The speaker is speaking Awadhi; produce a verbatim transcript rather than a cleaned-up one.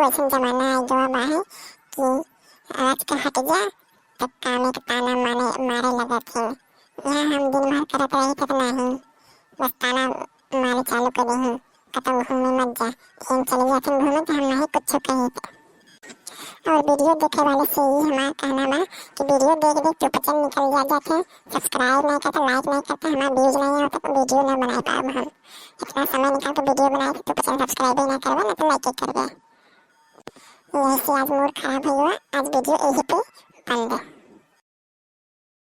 अइसन जमाना आ गवा बा है कि आजकल हट जा, तब कामे के ताना माने, मारे लगत है। यहाँ हम दिन भर करत रही तब नहीं, बस ताना मारे चालू कर दे, कतौ घूमे मत जा, हम चले जाते घूमे तो हम नहीं कुछ कही। और वीडियो देखे वाले से ही हमारा कहना बा कि वीडियो देख देख चुपचाप निकल जा जाते, सब्सक्राइब नहीं करते, लाइक नहीं करते, हमारा व्यूज नहीं होता तो वीडियो ना बना पाए हम। इतना समय निकाल के वीडियो बनाए तो चुपचाप सब्सक्राइब ही ना करबे, ना तो लाइक करबे। यही से आज मूड खराब है हुआ, आज वीडियो यही पे बंद है।